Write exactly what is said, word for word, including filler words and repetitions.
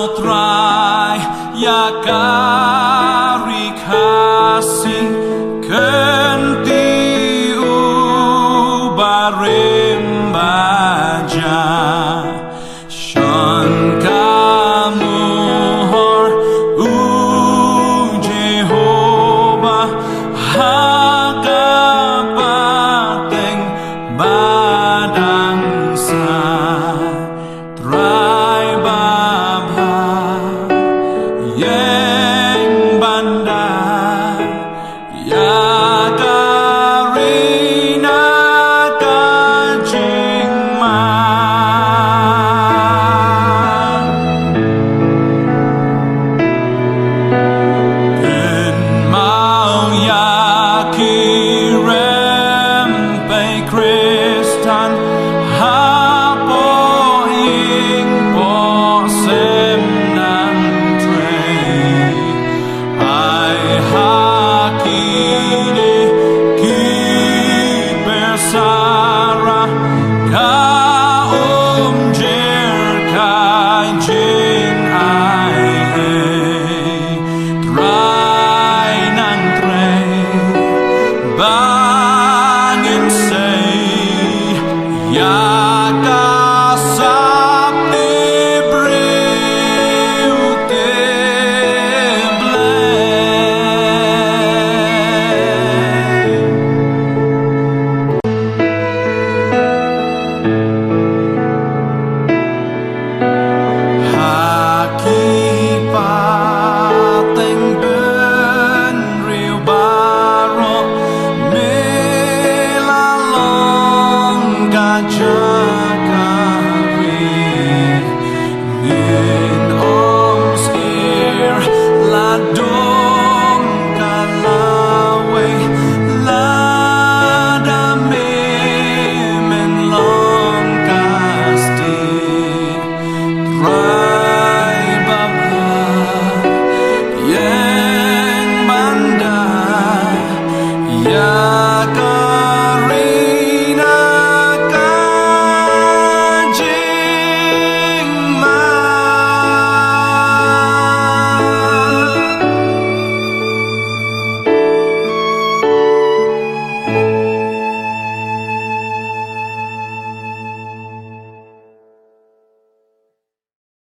Trai ïa ka ri Khasi, kynti u barim ba ja. Shan ka muhor u Jehobah ha ka pateng ba dang sah. Trai babha, ïeng ban da ïa ka ri na ka jingma. Kynmaw ïa ki rem pei Khristan hapoh ïing poh sem nang trei. Ai ha kine ki persara ka umjer ka jingai ei. Trai nang trei ba ngin sei ïa ka